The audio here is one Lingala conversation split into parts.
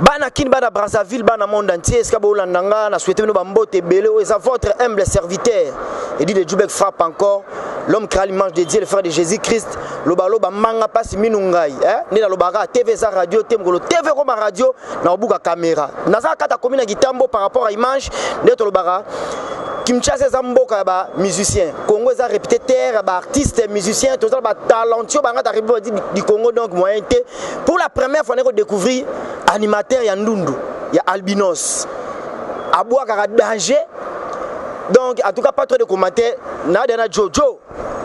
Bana Kin, bana Brazzaville, bana monde entier, esika bolanda nga, na souhaité bino bambote ebele. Oyo eza votre humble serviteur Edi de Djubek frappe encore, l'homme créa l'image de Dieu, le frère de Jésus-Christ. Lobaloba manga pasi minu ngai, eh? Nde nalobaka TV eza radio te, mokolo TV ekoma radio na kobuka caméra. Naza kata komi na Kitambo par rapport à image. Nde tolobaka Kinshasa eza mboka ya ba musicien, Congo eza réputé terre ya ba artiste musicien. Toza ba talentueux bangata République du Congo, donc moyen te. Pour la première fois nako découvrir animateur ya ndundu ya albinos abwakaka danger. Donc en tout cas, pas trop de commentaires na na Jojo.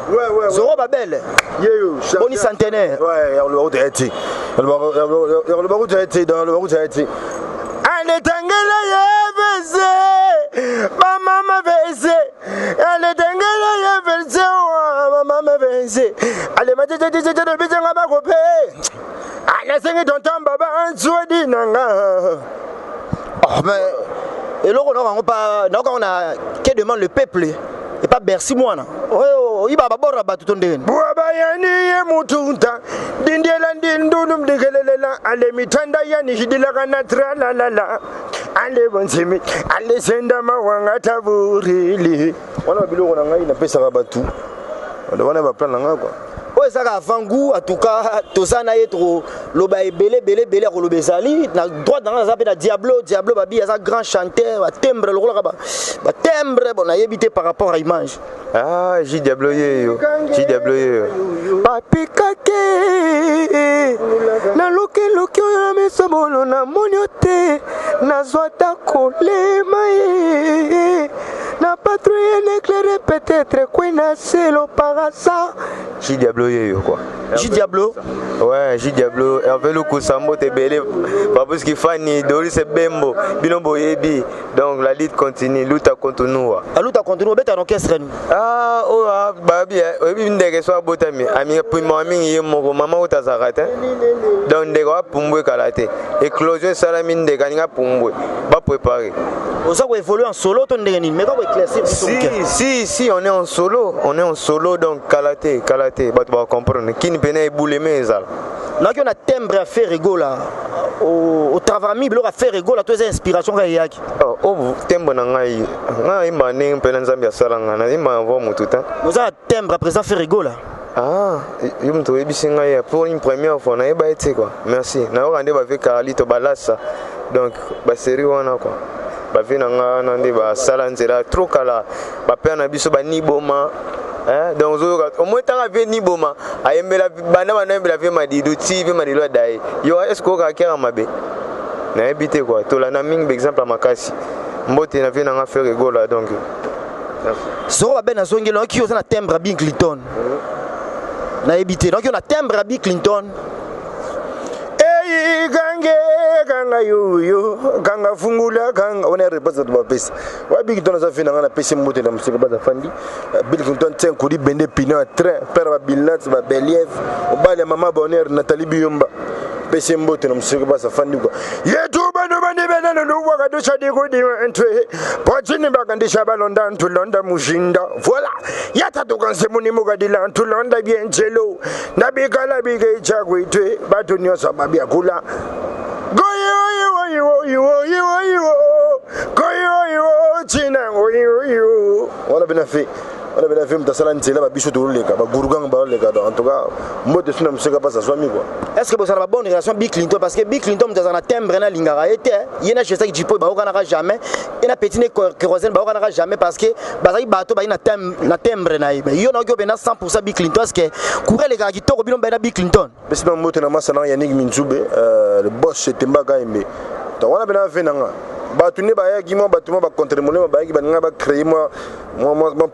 Ouais. Zoro Babel. Yeyo. Boni centenaire. Ouais, ya loba kuta eti. Ya loba kuta eti, dans loba kuta eti. Aletangela ye vese, mama vese. Aletangela ye vese, mama vese. Ale matete tete tete bizenga bakope. Anasengi tonton baba answedi nanga. Oh, mais eloko naokango pa naokango na que demande le peuple et pas Bercy mwana oyiba babord na bato to ndenge. Bwabayani ye mutunta dindiela ndindulu mdikelelela ale mitanda yani hidilaka na tralalala ale bonsimi ale senda mawanga taburili. Wana babiloko na ngai napesaka bato wana, baplan na ngai quoi. Oyo ezaka avant goût. En tout cas, toza na ye, tokoloba ebele ebele ebele ya koloba ezali. Na droite na ngai naza mpe na Diablo. Diablo babi aza grand chanteur, batimbre lokolaka batimbre. Bon, nayebi te par rapport à image. Ah, J Diablo yeyo. J Diablo yeyo. Bapikake nalukiluki oyo na miso bolo namoni yo te, nazwa ta kolema ye na patrouille l'éclairé peut-être kwena selo par hasard. J Diablo yeyo quoi. J Diablo. Ouais, J Diablo, Hervé Lukusa, mbote ebele, Fabrice Kifani, Doris Bembo, bino boyebi. Donc la lutte continue, luta continua. Aluta continue, obeta na orchestre ni? Ah, oyo ah, babi eh, oyebi ndeke so abotami amipimaka mingi ye moko mama oyo tazalaka te. Donc ndeke apumbwe kala te, éclosion esalami, ndeke alingi apumbwe, baprépare. Oza koévolue en solo to ndenge nini? Mais kaka koéclaircir biso moke. Si, si, si, on est en solo, on est en solo, donc kala te, kala te, bato bacomprendre. Kini pene ebuleme ezala. Nayoki yo na timbre ya Ferre Gola, otravaka mingi biloko ya Ferre Gola to eza inspiration kaka eyaki? Oh, oh, tembo na ngai, ngai nayemba ndenge mpena Nzambe asala ngai, nayemba na voix motu te. Oza na timbre ya président Ferre Gola? Ah, yo moto oyebisi ngai pour une première fois, nayeba ye te quoi. Merci. Nayoka nde bave Carlito balasa, donc basérie wana quoi, bave na ngai wana nde basala nzela trop kala, bapère na biso baniboma. Hein? Donc ozoyoka au moins ntango ave niboma ayembela banda banda ayembela ve Madilu ti ve Madilu adaye yo, est ce que okaka kera mabe? Nayebi te quoi. Tolanda mingi baexemple ya makasi. Mbote na vie nanga Ferre Gola, donc Soko babe nazongeli, nayoki yo oza na timbre ya Bill Clinton. Nayebi te, nayoki yo na timbre ya Bill Clinton. Eyi kange kanga yoyo kanga fungula kanga wana réponse bato bapesa wa Bill Clinton aza fe na ngai, napesi mbote na mosika baza fandi. Bill Clinton tien kodi bende pino ya train, père babilat babeliev, mobali ya mama Bonheur Nathalie Biyomba, pesi mbote na mosika baza fandi kwa yetu bantu bandibeleloluwakadusadikudiwentwe pochini bakandisha balonda ntulonda mushinda voilà yatatukansemunimukadila ntulonda byenjelo nabikala bikecha kwitwe bato nyonso babyakula goyiwoyiwoyiwoyiwoyiwo goyiwoyiwo china oyiwoyiwo wana bena fe wana bena fe moto asala nzela babiso tololeka baguruganga baloleka. Donc en tout cas, mbote so na mosika mpasi azwami quoi. Est ce que bozala ba bonne relation Bill Clinton? Parce que Bill Clinton moto azala na timbre na alingaka ye te. Ye na Jesaki Jipo bayokanaka jamais, ye na petit ne Kérosène bayokanaka jamais, parce que bazalaki bato bayi na timbre na ye. Mais yo nayoki obenda 100 Bill Clinton. Est ce que courant elekaka kitoko bino baye na Bill Clinton? Pesi na mbote na masa na Yannick Minzube, le boss Temba Kaembe. Donc wana bena fe nanga bato nde bayaki mwa bato mwa bacontre molema bayaki baninga bacréer mwa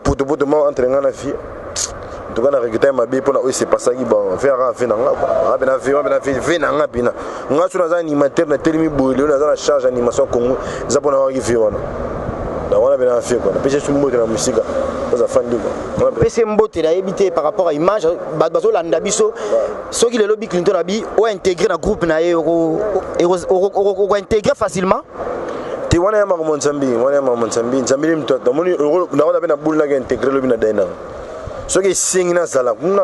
potopoto mwa entre nga na fille. En tout cas, na regretter mabe mpona oyo esepasaki. Bon, fe aka fe nanga quoi, pena fe pena fe fe nanga mpena nga so naza animateur na telemi boye lelo, naza na charge animation Congo, eza mpona waki fe wana. Donc wana pena fe quoi, napesi so mbote na mosika oza fandi quoi. Pesi mbote. Nayebi te par rapport à image, bato bazolanda biso, soki lelo Bill Clinton abi ointegre na groupe na ye, okointegre facilement? Te, wana ya makambo Nzambe, wana ya makambo Nzambe, Nzambe nde moto namoni nakola mpe na bulu naka integre lobi na dai nanga. Soki esengi nazala kuna,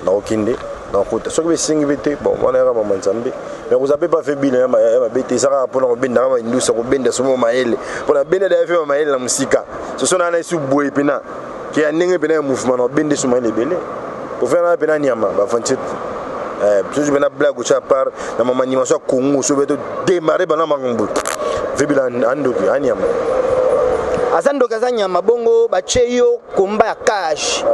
nakokende. Nakota soki besengi mpe te, bon, wana yaka mama Nzambe. Mais koza mpe pa fe bino ya mabe te, eza kaka mpona kobenda kaka indusa, kobenda somo mayele, mpona benda da fe mayele na mosika soso na esi boye mpena ke ya ndenge mpena ya mouvement na obende so mayele ebele kofela na mpena nyama baventure soki mpena blague otya part na mama animation ya Congo, so beto démarrer bana makambo vebila andoki anyama. Aza ndoki, aza nyama. Bongo batie yo komba ya cage,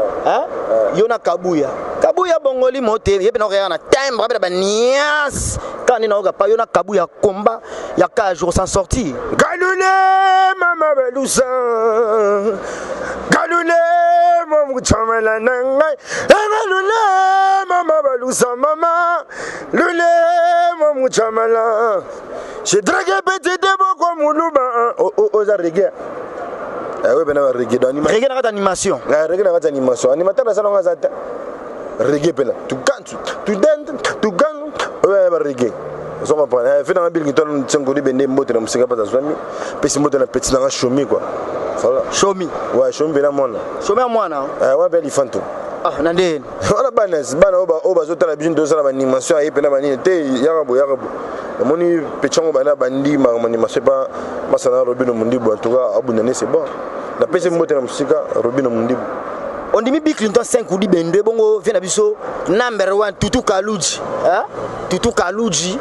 yo na Kabuya. Kabuya bongoli mote ye mpe nakoyaka na timbre abe na banias kaka nde nayoka pa yo na Kabuya komba ya cage, s'en sortir. Galule mama balusa, galule momuchamela na ngai, galule mama balusa, mama lule momuchamela. Je drague petit de boko muluba oza reggae oyo pena ba reggae dans reggae na kati animation. Reggae na kati animation, animateur asala ngo aza te reggae pena tukantu tudent tukan oyo ba reggae, ozo comprendre. Fe nanga Bill Clinton Tsengoli bende mbote na mosika mpasa azwami pesi mbote na petit nanga Shomi quoi, voilà. Shomi. Ouais, Shomi mpena mwana. Shomi ya mwana. Wana mpe lifanto. Ah, na ndeni? Wana bana, bana oyo bazotala biso, tozosala baanimation aye mpena banini te, yaka bo, yaka bo. Namoni pechango bana bandi makambo animation epa masana Robino Mondibu. En tout cas abundane, c'est bon, napesi mbote na mosika Robino Mondibu. Ondimi Bill Clinton 5 udi bende bongo vie na biso number 1 Tutu Kaluji, hein? Tutu Kaluji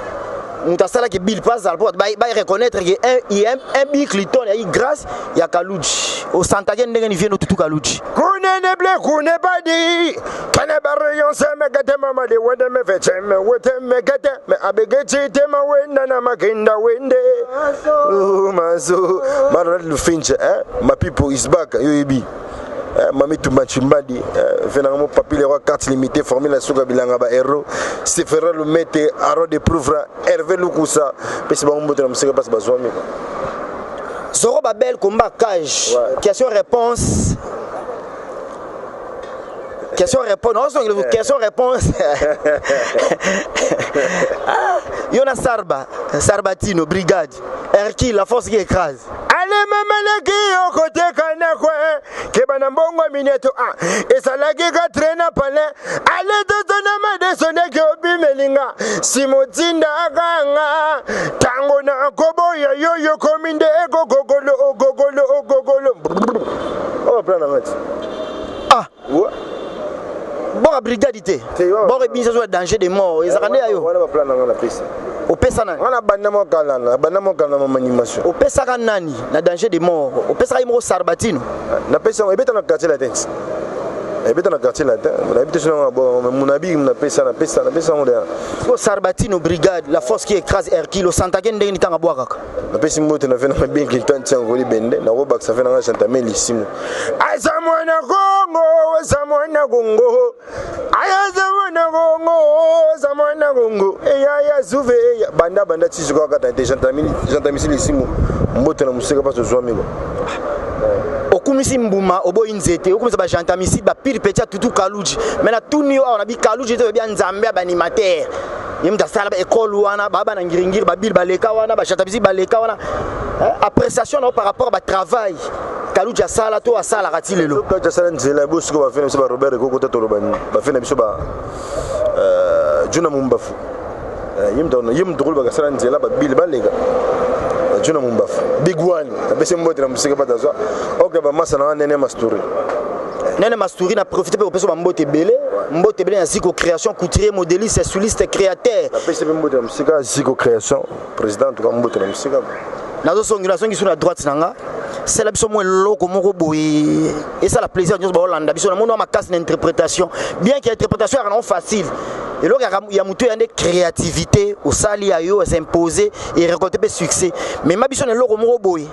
moto asalaki Bill mpo azala mpo bato bareconnaître ke un Bill Clinton yayi grâce ya Kaluji. Osantaki ndenge ni vie no Tutu Kaluji? Kunene ble kune badi kane bariyon se me gete mama de wede me feche me wete me gete me abegeti te ma wenda na makinda wende mazo mara lufinche, eh, my people is back. Yo yebi, mami Tumba Chimbadi, venanga mo papi le roi, carte limitée, formule suka bilanga ba héros Sefera Lumete, Aro de Plouvra, Hervé Lukusa, pesi bango mbote na mosika mpasi bazwami. Zoro Babel, combat cage. Ouais. Question réponse, question réponse, non, question réponse. Ah, yo na Sarba Sarbatino brigade Hercule, la force qui écrase. Ale mamalaki okoteka na kwe keba na mbongo mineto a ezalaki katre na pale ale toto na madeso ndeke obimelinga simotinda akanga ntango na koboya yoyo komi nde ekokokolo okokolo okokolo oyo plan nanga ti. Ah, boka brigade te. Te, boko ebimisa zo ya danger de mort ezalaka nde ya yo. Wana baplan nanga napesa. Opesa nani? Nga na banda mwa kala, na banda mwa kala na mama animation. Opesaka nani na danger de mort? Opesaka ye moko Sarbatino? Napesa yango, ebeta na Quartier Latin, ebeta na Quartier Latin. Nayebi te soki nango munabi napesa, napesa, napesa yango deya. Siko Sarbatino brigade, la force qui écrase, Hercule, osantaki ndenge nini ntango abwakaka? Napesi mbote na fe na Bill Clinton Tiangoli bende, nakobakisa fe nanga Chantame Lisimu aza mwana Kongo, aza mwana Kongo, aza mwana Kongo, aza mwana Kongo eyaya zuve eya banda banda ti sikoyo akata te. Gentamisi Lisimu, mbote na mosika mpasi ozwami ko. Okumisi mbuma, oboyi nzete. Okumisa bagentamisi bapire peti ya Tutu Kaluji. Me natuni yo awa na bikaluji te, oyebi ya Nzambe ya baanimateur, ye moto asala baekole wana, baa bana ngiringiri, babile baleka wana, bagentamisi baleka wana. Appréciation na yo par rapport a batravail Kaluji asala to asalaka ti lelo? Kati asala nzela bo sikoyo bafe na biso ba Robert Ekokota, toloba nini? Bafe na biso ba Juna Mumbafu, ye moto kolobaka asala nzela, babile baleka. Juna Mumbafu big one, napesi mbote na mosika pata azwa ok bamasa na nga nene Mastouri. Nene Mastouri, na profite mpe kopesa bambote ebele, mbote ebele na Ziko Création, couturier, modéliste, styliste, créateur. Napesi mpe mbote na mosika Ziko Création, président, en tout cas mbote na mosika. Nazosongela, nazongi su na droite na nga. Sala biso mwa eloko moko boye esala plaisir nyonso baolanda biso. Namoni wa makasi na interprétation, bien que interprétation yaka nango facile, eloko ya motu ya nde créativité osali ya yo esimpose erécolte mpe succès. Mema biso na eloko moko boye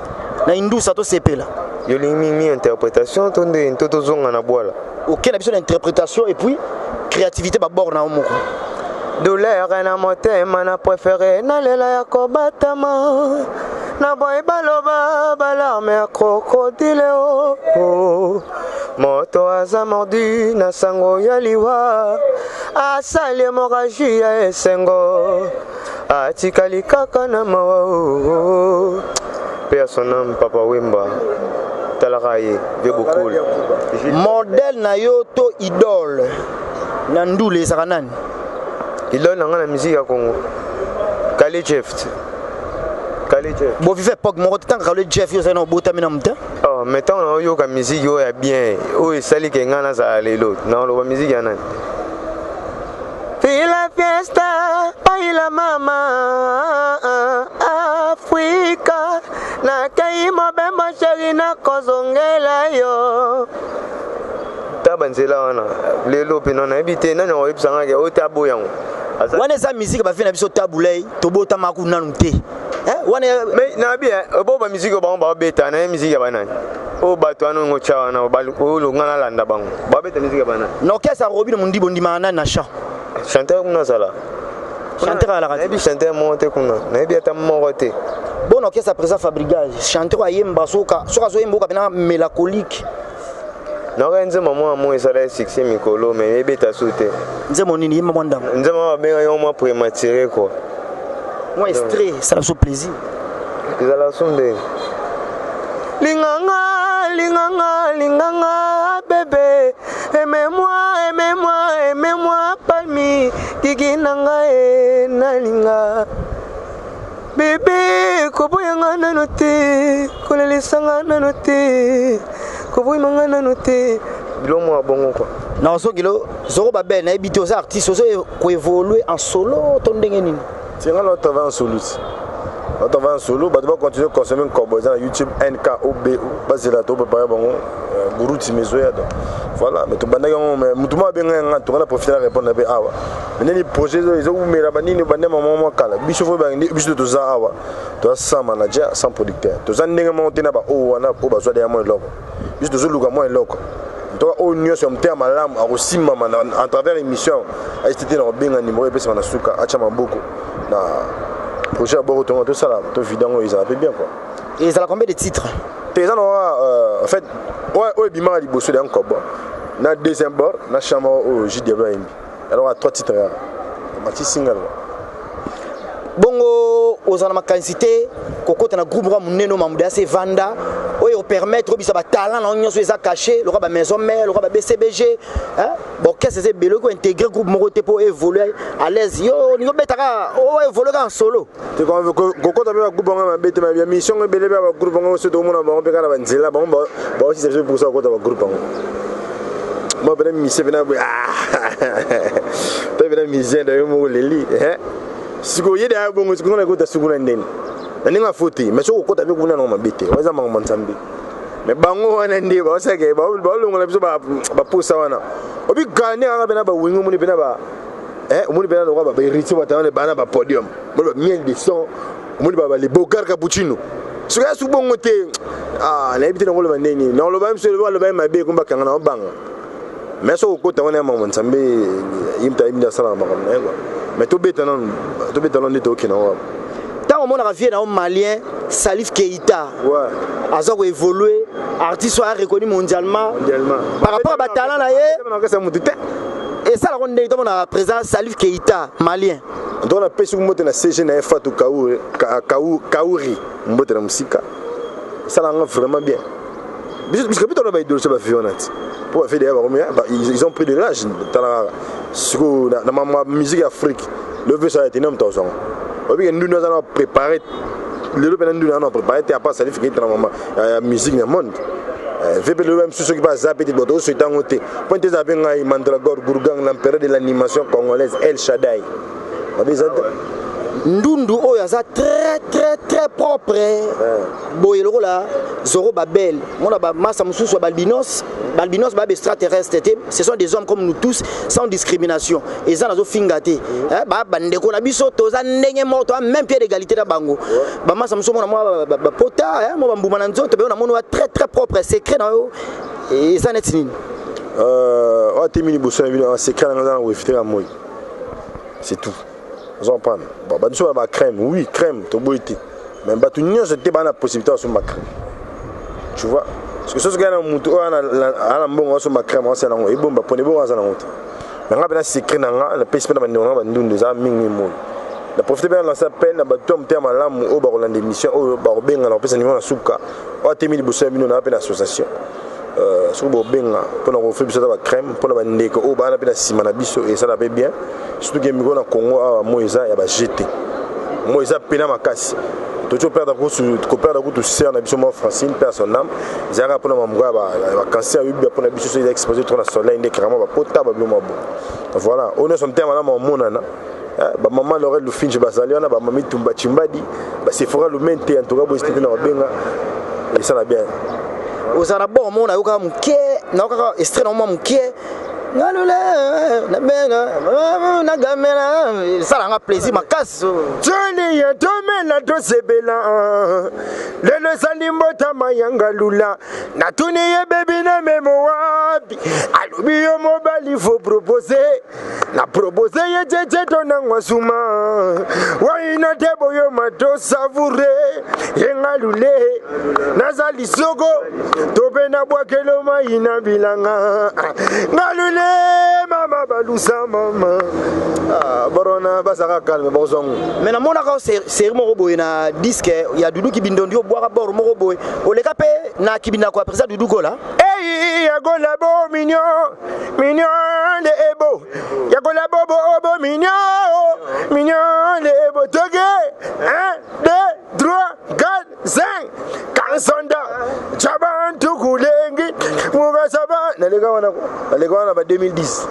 na indusa, tosepela. Yo olingi mingi interprétation to nde to tozonga na bwala? Oke na biso na interprétation et puis créativité babord na yo moko. Douleur na motema, na préféré nalela ya kobatama na boyi, baloba balarme ya crocodile o oh. Moto aza mordu na sango ya liwa, asali hémorragie ya esengo, atikali kaka na mawa o. Mpe ya son âme, Papa Wemba, talaka ye vie bokul. Modèle na yo to idole? Na ndule ezalaka nani? Idole na ngai na musique ya Congo, Kale Jeff. Kale Jeff. Bovive époque moko te. Ntango Kale Jeff, yo ozali na obotami na mote. Oh, mais ntango naoyoka musique oyo ya bien, oyo esali ke ngai nazala lelo, naoloba musique ya nani? Fila fiesta, baila mama Afrika, nakei mobembo, chéri, nakozongela yo. Ta banzela wana lelo mpena nayebi te nani akoyebisa ngaki oyo te aboya yango. Wana eza musique bafie na biso tabulei, tobotama kuna nanu te. Wana mais nayebi bo bamusike oyo bango babeta, naye musique ya banani oyo bato wana ongo tya wana oyo nga nalanda, bango babeta musique ya banani? Na orchestre ya Robino Mondibo, ondimaka nani na chant? Chanteur kuna azala. Chanteur alaka? Nayebi chanteur moko te kuna, nayebi ata moko te. Bon, orchestre ya président Fabrigage, chanteur ayemba, soki azoyemba oka mpena mélancolique. Naoka nzembo mwa mo esala succès mikolo, mais ebeta su te. Nzembo nini? Yemba mwa ndambo. Nzembo babenga yo mwa prématuré quoi. Mwa extrait, esala biso plaisir. Ezala so ndenge: linganga, linganga, linganga bébé, aimez-moi, aimez-moi, aimez-moi, palmi kiki na ngai, nalinga bébé, koboyanga nano te, kolelesanga nano te, koboyimanga nano te, bilo mwa bongo quoi. Na ozokilo Zoro Babel, nayebi te, oza artiste, ozo koévolue en solo to ndenge nini? Tinga na travaille en solo, ti na travaille en solo. Bato bacontinue consommer Nkobo, eza na YouTube, Nkobo. Bazela, toprépare bango guru timezoya. Donc voilà, mais tobandaki yango, mais motu moko abengai nga, tonga na profite na répondre mpe awa. Mais nini, projet ezowumela banini, bande mama mwa kala. Biso fo biso toza awa, toza sans manager, sans producteur, toza ndenge moko te na baoyo wana oyo bazwa deya mwa eloko. Biso tozoluka mwa eloko ntoka oyo nyonso ya motema malamu akosimbama en travers émission act na kobenga nimero epesama na suka, atya maboko na projet ya boko tonga, tosala tovide yango, ezala mpe bien quoi. Ezala combien de titres? Te, eza na en fait oyo ebimaka liboso ya Nkobo, na deuxième bord na chambre oyo J Diablo ayembi. Alors à trois titres kaka, maxi single quoi. Bongo ozala na makanisi te kokota na groupe moko monene oyo mamuda ase evanda, oyo opermettre obisa batalent na yo nyonso eza caché, lokola bamaison mère, lokola ba BCBG, baorchestre eza ebele, oki intégrer groupe moko te mpo évolue à l'aise? Yo olingi obetaka o évolue kaka en solo? Te, kokota mpe bagroupe yango mabe te, ya mission ngo ebele mpe ya bagroupe yango so tokomona bango mpe kaka na banzela, bango baosisa biso mposa kokota bagroupe yango. Mo mpena musicien mpena boye to mpena musicien da yo moko leli sikoyo ye da bongo sikoyo na ekota suku na ndeni na ndenge afo te. Mais soki okota mpe kuna nango mabe te, eza makambo Nzambe. Mais bango wana nde baosake baolongola biso baposa wana obigane kaka mpena bawingi, omoni mpena ba omoni mpena lokwa bahéritier batana bana bapodium, omoni bamiel de son, omoni les Bogar Cappuccino. Soki asu bongo te, nayebi te nakoloba ndeni, nakoloba biso aloba ye mabe kombakanga na obanga. Mais soki okota wana ya makambo Nzambe, ye moto ayebi nde asalaka makambo na ye quoi. Mais tobeta nanu, tobeta nanu nde tookende yango. Ntango omonaka vie na yo malien Salif Keita aza koévolue, artiste oyo areconnu mondialement par rapport à batalent na ye, motu te. Esalako ndenge tomonaka président Salif Keita malien? Donc napesi mbote na CG na ye Fatou Kauri, mbote na mosika. Esalanga vraiment bien biso mpe tona baidéologie bavie wana ti mpo bavie deya bakomi, ils ont pris de l'âge. Tala kaka sikoyo na mama musique ya Afrique, lelo mpe sala tene moto azwango obike ndundu aza na préparé lelo mpe na ndundu aza na préparé te, apa Salif Keita na mama ya musique na monde ve mpe lelo mosusu soki mpe aza pe te bato osweta yango te po nte eza mpe ngai Mandragor Gourgang, l'empereur de l'animation congolaise, El Shaddai, mabe eza te. Ndundu oyo aza très très très propre boye lokola Zoro Babel, mona bamasa mosusu ya balbinos. Balbinos ba extraterrestre te, ce sont des hommes comme nous tous, sans discrimination. Eza nazofinga te, bandeko na biso, toza ndenge moko, toza même pied d'égalité na bango. Bamasa mosusu mona mwa bapota, mwa bambuma na nzoto, be namoni wa très très propre. Secret na yo eza neti nini? Oyo atemi liboso na bino, secret na nga eza na koevite ya moi, c'est tout. Ozo comprendre? Bon, bato mosusu ba crème, oui, crème toboyi te, mais bato nyonso te baa na possibilité basomba crème, tu vois? Parce que soki na motu oyo ana mbongo asomba crème, asala yango ebomba mpona ebongo aza nango te. Mais nga mpena secret na nga napesi mpe na bandeko na nga bandundu eza mingi moi. Na profite mpe na lancer appel na bato ya motema malamu oyo bakolanda émission oyo, bakobengana, kopesa nimero na suka. Oyo atemi liboso ya bino, na mpe na association. Soki bobenga mpona kofri biso ata bacrème mpona bandeko oyo bana mpe na nsima na biso, esala mpe bien, surtout ke mikolo na Congo awa mo eza ya bajete, mo eza pena makasi. Toki koperdre kutu sœur na biso mwa Francine, mpe ya son âme, ezalaka mpona mambo ya bacancer ayobi mpona biso. So eza exposé trop na soleil nde carrément bapota babilo mabo. Voilà, oyo nyonso motema malamu omonana. Bamama Laurel Lufinge bazali wana, bamami Tumba Chimbadi, basefora Lumente. En tout cas, boyesite na babenga, esala bien. Ozala na bord moko, nayokaka moke, nayokaka extrait na mwa moke, ngalule nabenga nagamela, esalanga plaisir makasi. Toli ya tomela, tosebela, lelo ezali mbotama ya Ngalula. Natuni ye: "Baby, na memo wapi?" Alobi: "Yo mobali, faut propose." Na propose ye jeje to nangwa suma waina te boyoma tosavoure ye. Ngalule naza lisoko to mpe nabwakelo mai na bilanga. Ngalule mama balusa mama. Ah, barona bazalaka calme, bozwango. Mais namonaka série moko boye na disque ya Dudu Kibindondi, obwaka bord moko boye, oleka mpe na Kibindako ya président Dudu Gola. Ei, yagola bo mignon mignon le ebo, yagola bo bo bo mignon mignon le ebo. Toge 1 2 3 4 5 kansonda chabantu kulengi mukasaba. Naleka wana, naleka wana ba 2010.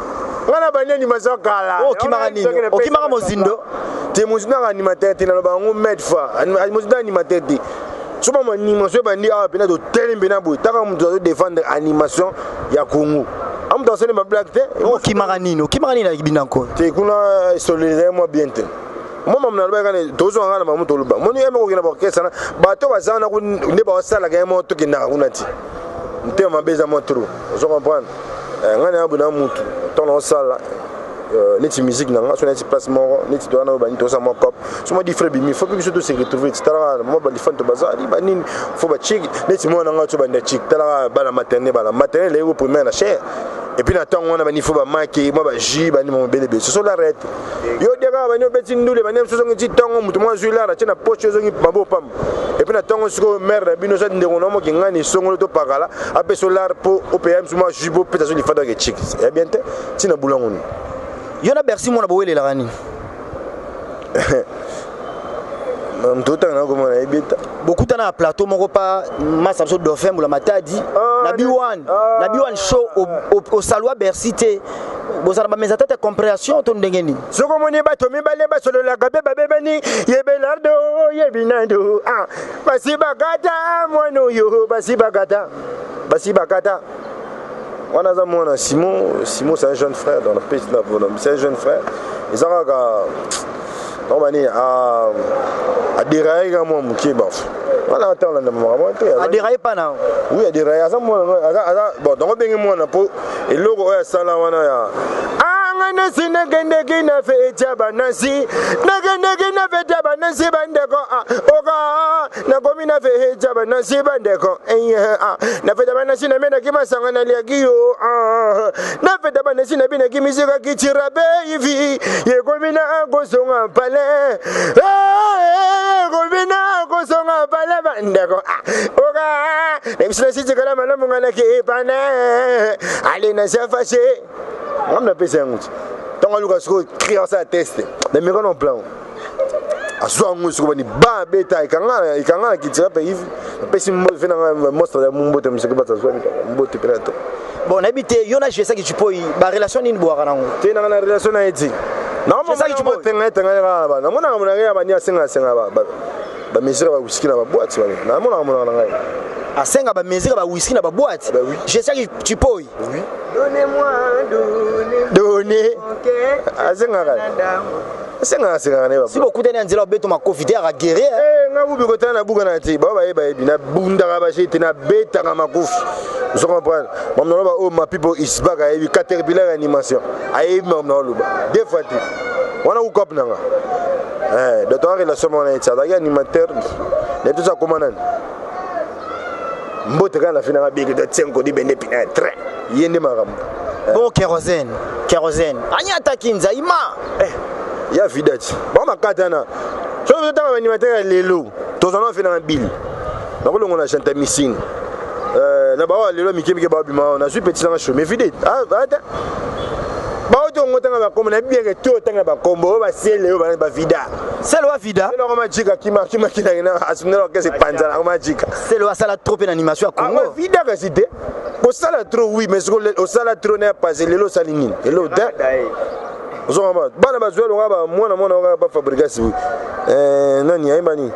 Nga na bandi animation kala. Okimaka nini? Okimaka mozindo? Te, mozindo aka animateur te. Naloba yango maître fois, mozindo animateur te. So bama animation ebandi awa mpena, toteli mpena boye, taka moto azodefendre animation ya Congo, amoto asali bablague te. Okimaka nini? Okimaka nini na Kibindanko? Te, kuna esololeza mwa bien te. Mwa mamu nalobaki kani, tozwanga nga na mamu, toloba moni ye moko okenda baorchestre na bato baza wana nde baosalaka ye moko, tokendaka kuna ti motema mabe eza mwa trop. Ozo comprendre? Ngai na boye na mutu ntango naosala neti musique na nga, so neti place moko neti toza na oyo bani, tosala mwa cop, so mwa difre bimi, faut mpe biso tose retrouver. Ti talaka mwa balifane to bazali banini, faut bachik neti mwana nga to banda chik. Talaka bana maternel, bana maternel eyeko primaire na cher, et puis na ntango wana bani, faut bamaki mwa bajus bani mwa mobele soso larete yo dia kaka bani obeti ndule bani mosusu ozongi ti ntango moto mwa azwi lara tie na poche, ozongi mabo pamba. Et puis na ntango sikoyo mare na bino soit ndeko na moki ngani esongolo to pakala apesa lar mpo opeya mosu mwa jus, po opesa so lifanda ake chik ya bien te ntina bulango nini. Yo na Bercy mwana bowelelaka nini? Moto otanga na komona yebi eta. Bokutana na plateau moko pa masa biso Dauphin Mbula Matadi na B1, na B1 show, osalwa Bercy te. Bozala bameza tete compréhension to ndenge nini? Soki omoni bato mibale basololaka mpe babebani, yebelardo yebinando. Ah, basi bakata mwana oyo, basi bakata, basi bakata wana aza mwana Simon. Simon, c'est un jeune frère dans la peste, c'est un jeune frère. Eza kaka donc bani adéraille kaka mwa moke. Baf wana ata olanda makambo te. Adéraille pa na? Oui, adéraille, aza mwana, aza bon. Donc obenge mwana mpo eloko oyo asala wana ya Anga nasi nakendeki na feti ya banasi, nakendeki na feti ya banasi bandeko. Oka nakomi na feti ya banasi bandeko, na feti ya banasi namenaki masanga, naliaki yo na feti ya banasi, nabinaki misika kitira beivi yekomi na kozonga pale, ekomi na kozonga pale bandeko. Oka nabiso nasitikala malamu, nga naki epane ale nasafashe ngam napesa yango ti ntango aluka sikoyo cri asala test na meka na plan, azwa yango sikoyo bani ba beta ekanga ekanga na kitira mpe ivi napesi ve nanga mostre ya mbote mosiki bato azwa mbote mpe na to. Bon, nayebi te, yo na Jesaki Chipoi, barelation nini bwaka nango? Te, nanga na relation na ye ti tenga tenga kaka namonaka monaka ya bani asenga asenga bamesure bawisiki na baboite bani, namonaka monaka na ngai. Asenga bamesure bawisiki na baboite? Jesaki Chipoi? Oui. Donnez-moi, donnez. Donne asengaka asengaka asengaka na ye. Si bokutani ya nzela, obeto makofi te, aka guerrier. Nga bubi kotala na buka na te, bao bayeba yebi nabundaka bashe te, nabetaka makofi. Ozo comprendre? Mamu naloba oyo, ma people isbak ayebi caterpillar animation, ayebi mamu naloba deux fois te wana kukope nanga. Donc toa relation moko na ye ti azalaki animateur, nayebi toza akoma nani. Mbote kaka na fi nanga biki to tienko di bende pina train ye nde makambo. Bon, kérosène, kérosène anyataki nzaima. Ya vida ti bango makata wana, soki totanga baanimateur ya lelo, tozala na fi nanga bili nakolongola gentamicine. Na baoyo lelo mike mike babima, nazwi petit nanga chome vide ata baoyo tongo tanga bakombo na bien ke to tanga bakombo oyo basele oyo bavida. Sele wa vida. Sele majika kima kima kina na asumela orchestre panzana ko majika. Sele asala trop na animation ya Congo. Vida kasi te kosala trop, oui, mais siko osala trop na passé, lelo osali nini? Lelo te ozongama bana bazwa longa ba mwana mwana oka ba fabrikas nani ayemba nini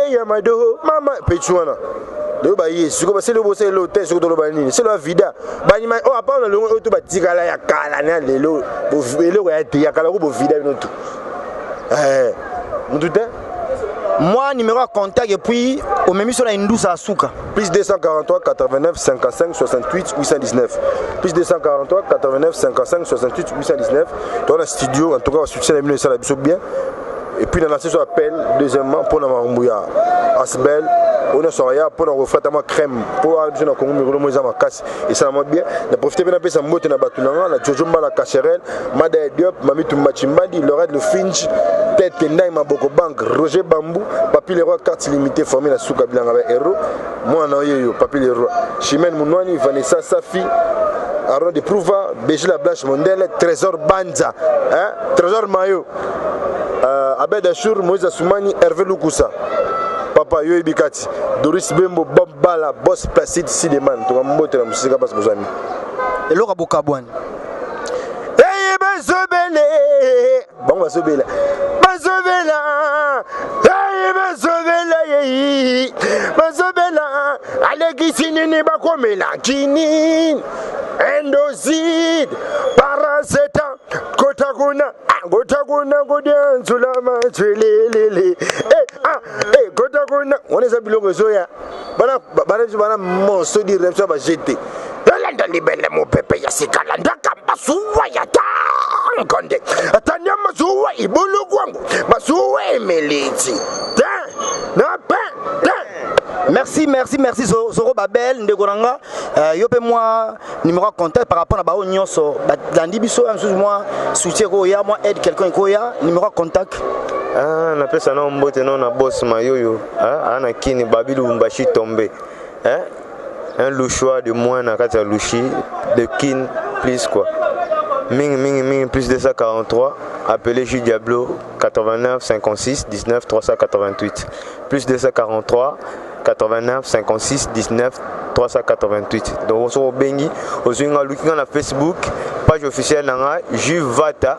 eya mado mama pechu wana lelo baye sikoyo baseli bosala eloko te. Soki toloba nini, selo ya vida banyima oyo apa na longo oyo to batikala ya kala na lelo, eloko ya te ya kala ko bovida bino tu mutu te. Moi, numéro ya contact et puis omemi so na indusa ya suka. Plus 243 89 55 68 819, plus 243 89 55 68 819. Toza na studio. En tout cas, soutien na bino esala biso bien. Et puis na lancé so appel deuxièmement mpona makambo ya asbel oyo nyonso aya mpona kofata mwa crème mpo biso na Kongo mikolo mo eza makasi, esalama bien. Na profite mpe napesa mbote na bato na nga na Jojo Mbala, Cacherel Mada Diop, Mami Tumba Chimbandi, Lorette Lefinge, Tete Ndai, Maboko Bank, Roger Bambou, Papi Leroy, carte limitée formé na suka bilanga ba héros, mwana oyo yo Papi Leroy, Chimène Munwani, Vanessa Safi, Aaron de Prouva, Bejila Blanche Mondele, Trésor Banza, hein? Trésor Mayo, Abed Achour, Moïse Assoumani, Hervé Lukusa, Papa Yoyi Bikati, Doris Bembo, Bob Bala, Boss Placide Sideman, toka mbote na musika basi bozwami. Eloko ya bokabwani. Eye bazobele bango, bazobela, bazobela, eye bazobela, yei bazobela, alekisi nini, bakomela kini, endoside, paraceta, kota kuna, kota kuna, kodianzula matwelelele, kota kuna wana eza biloko ezoya bana bana biso bana monso dire biso bajete elanda libele mopepe ya sika landaka masuwa ya tankonde atanya masuwa ibulu kwangu masuwa emeliti te na pe te. Merci, merci, merci, Zoro Babel, ndeko na nga. Yo mpe mwa numéro ya contact par rapport na baoyo nyonso balandi biso ya mosusu, mwa soutien ekoya, mwa aide quelqu'un ekoya, numéro ya contact. Ah, napesa nao mbote nao na boss Mayoyo, ah, ana kini babi Lubumbashi tombe, eh? Un louchoir de moins na kati ya Lushi de Kin plus quoi, mingi mingi mingi, plus 243, appelez Jules Diablo, 89 56 19 388, plus 243 89 56 19 388. Donc soki obengi, ozwi nga, luki nga na Facebook, page officielle na nga Jus Vata.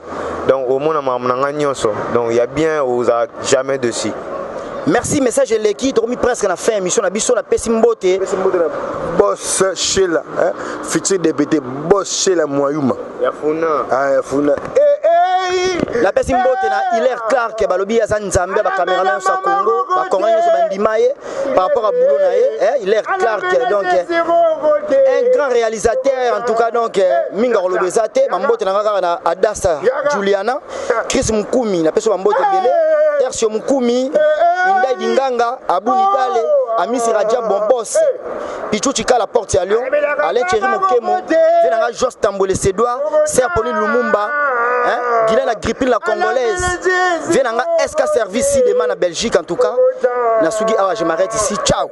Donc omona makambo na nga nyonso, donc ya bien, ozala jamais dessus. Merci, message eleki. Tokomi presque na fin émission na biso. Napesi mbote. Pesi mbote na boss Shela, hein? Futur député boss Shela Mwayuma. Ya funa. Ah, ya funa, eh, eh. Napesi mbote na Hilaire Clark, balobi aza nzambe ya bacameraman nyonso ya Congo, bakongo nyonso bandima ye par rapport à boulot na ye, eh, Hilaire Clark, donc un grand réalisateur en tout cas. Donc mingi akoloba eza te. Bambote na nga kaka na Adasa Juliana, Chris Mukumi, napesi bambote ebele, Tertio Mukumi, Indai Dinganga, Abu Nidale, Amisi Raja Bombos, Pichu Chikala, Porte ya Lyon, Alain Thierry Mokemo, ve nanga Jos Tambole Sedois, Ser Pauline Lumumba, hein, Guylaine Agrippine la Congolaise, ve nanga SK Service Sidema na Belgique. En tout cas, nasuki awa, je m'arrête ici. Ciao.